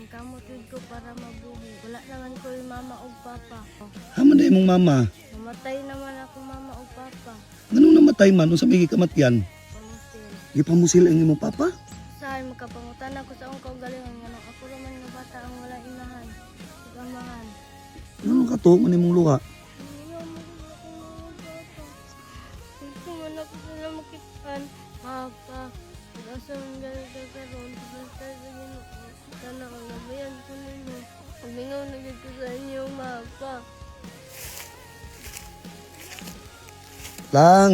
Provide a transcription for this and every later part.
Kamot jud ko para mabuhi. Wala naman ko yung mama ug papa. Haman na imong mama. Namatay naman ako mama ug papa. Nganong namatay man unsa may gikamatyan? Pamusil. Gipamusil ang imong papa? Sahay makapangutan ako sa akong kaugalingon nganong ako raman nga bata ang wala inahan ug amahan. Nganong katuo man imong luha? Mingaw mo ko sa akong mama ug papa. Gusto man ako sila makitaan. Papa, pag-asa man gani ka karon, basta sa Ginoo. Sana ang gabayan ko ninyo. Mingaw na gid ko sa inyo, mapa. Lang.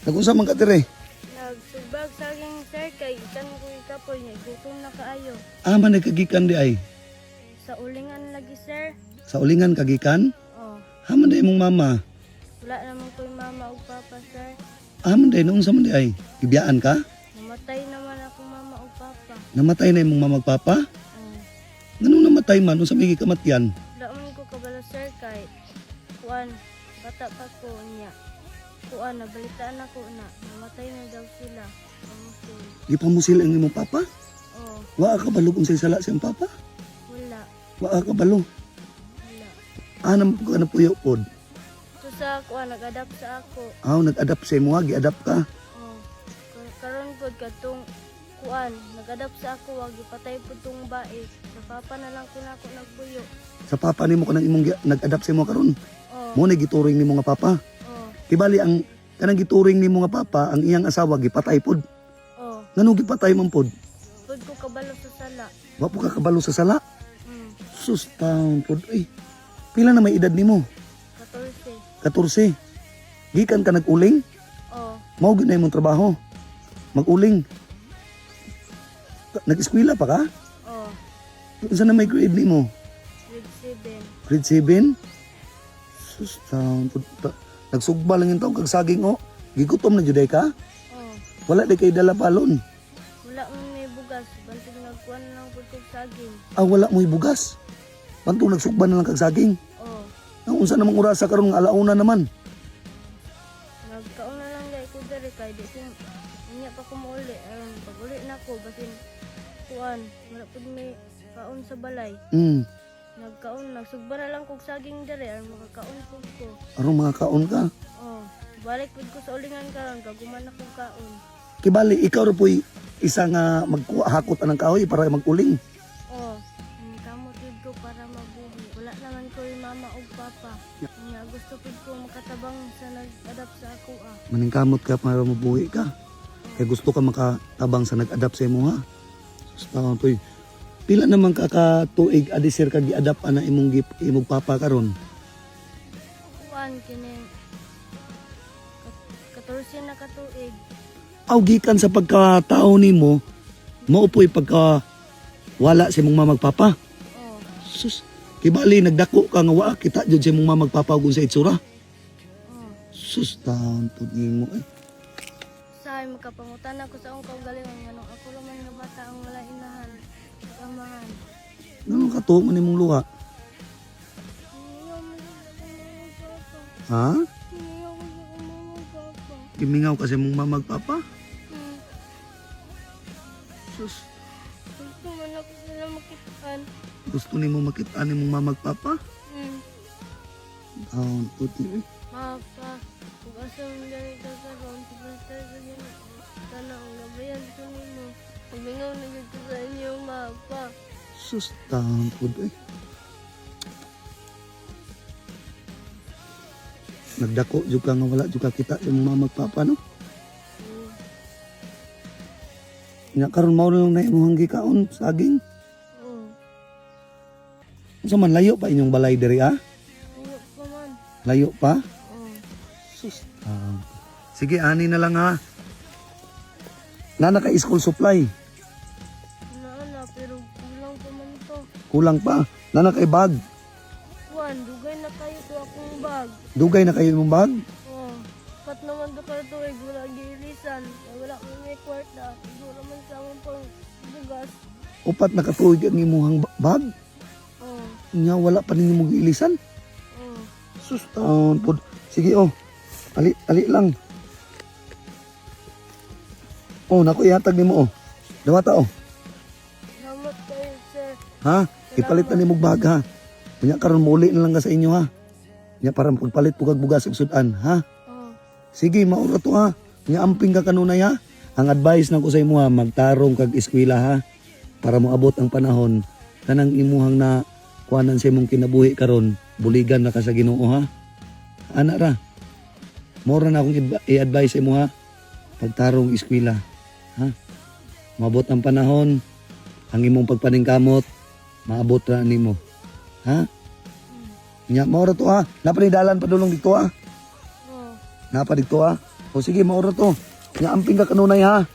Nagunsa man ka dire? Nagsubag saging sir kay ikan ko ikapoy niya gutom na kaayo. Ah, man nagkagikan di ay. Sa ulingan lagi sir. Sa ulingan kagikan? Oh, Haman na imong mama. wala naman ko yung mama ug papa sir. Haman day noong sa man di ay. Gibiyaan ka? Namatay naman ako mama ug papa. Namatay na imong mama ug papa? Oh, Nganong namatay man unsa may gikamatyan? wala man ko kabalo sir kay kuan bata pa ko niya. Kuan nabalitaan ako na namatay na daw sila. Pamusil. Gipamusil ang imong papa? Oh, Wa ka balo kung say sala siyang papa? wala, Wa ka balo. wala. Anam ka na puyo pod. So sa kuan nag-adapt sa ako. Aw nag-adapt sa imo, gi-adapt ka. Oh, karon pod katong kuan nag-adapt sa ako wag gipatay pud tong bae. Sa papa na lang ko nako nagpuyo. Sa papa nimo kanang imong nag-adapt sa imo karon. Oh, Mo na gituring nimo nga papa. oh, Kibali ang kanang gituring nimo nga papa, ang iyang asawa gipatay pod. oh. Ngano gipatay man pod? Pud ko kabalo sa sala. Wa po ka kabalo sa sala. Sus taon pod. Ay, pila na may edad nimo? 14. 14. Gikan ka nag-uling? Oh, Mao gyud na imong trabaho. Mag-uling. Nag-eskwela pa ka? oh. Unsa na may grade nimo? Grade 7. Grade 7? Sus taon pod. Nagsugba lang yung taong kag saging oh. Gigutom na jud ay ka? Oh, Wala di kay dala palon. wala man may bugas. Bantog nagkuan na lang pud kog saging. Ah, wala mo'y bugas. Pantong nagsugba na lang kag saging. Oh, Ang unsa namang orasa karon nga alauna naman. nagkaon na lang gay ko diri kay di ko unya pa ko mauli. Aron pag uli na ko basin kuan, wala pud may kaon sa balay. Nagkaon, nagsugba na lang kog saging diri aron makakaon pud ko. Aron mga kaon ka. Oh, balik pud ko sa ulingan karon kaguman akong kaon. Kibali ikaw ra po'y isa nga magkuha hakot anang kahoy para maguling. Oh, kamot jud ko para mabuhi. Wala naman ko yung mama ug papa. Nga gusto pud ko makatabang sa nag-adapt sa ako ah. Maningkamot ka para mabuhi ka. Kay gusto ka makatabang sa nag-adapt sa imo ha. Sus taon po'y pila naman ka ka tuig adi sir ka gi-adapt ana imong imong papa karon. Kuan kini 14 na katuig. Aw gikan sa pagkatao nimo mao po'y pagka wala sa imong mama ug papa. Oh, Sus, kibali nagdako ka nga wa kita jud sa imong mama ug papa ug sa itsura. oh. Sus, taon pud nimo eh. Sahay makapangutan ako sa akong kaugalingon nganong ako raman nga bata ang wala inahan ug amahan. Nganong katuo man imong luha? Mingaw man sa akong mama ug papa. Ha? Mingaw ko sa akong mama ug papa. Gimingaw ka sa imong mama ug papa? Hmm. Sus, Gusto man ako sila makitaan. gusto nimo makita nimong mama ug papa? Hmm. Taon pud ni. Papa, kung asa man gani ka karon, basta sa Ginoo. Sana ang gabayan ko nimo. Pamingaw na gyud ko sa inyo, mapa. Sus, taon pud eh. Nagdako jud ka nga wala jud ka kita sa imong mama ug papa no. Nya karon mao na lang na imong gikaon saging. Oh, Unsa man layo pa inyong balay diri ah? ayo pa man. Layo pa? Oh, Sus. taon. Sige, ani na lang ha. Nana ka school supply. naa na, pero kulang pa man to. Kulang pa. Nana kay bag. Kuan, dugay na kayo to akong bag. Dugay na kayo imong bag. Oh, pat naman to kayo tuig, wala giilisan. Wala ko may kwarta. Siguro man sa among pang bugas. Upat na katuig ang imuhang bag. Oh, Nya wala pa ninyo mo giilisan. oh. Sus, taon pod. Sige oh. Ali, ali lang. Oh, nako ihatag nimo oh. Dawata oh. Salamat. kayo, sir. Ha? Ipalit na nimo bag ha. Unya karon muli na lang ka sa inyo ha. Nya para pagpalit pugag bugas ug sudan ha. Oh. Sige, maura to ha. Nya amping ka kanunay ha. Ang advice nako sa imo ha, magtarong kag eskwela ha. Para moabot ang panahon kanang imuhang na kuanan sa imong kinabuhi karon, buligan na ka sa Ginoo ha. Ana ra. Mora na akong i-advise sa imo ha. Pagtarong eskwela ha. Maabot ang panahon, ang imong pagpaningkamot, maabot ra nimo. Ha? Nya maura to ha. Napanidalan padulong dito ha. Oh. Napa dito ha. O sige, maura to. Nya amping ka kanunay ha.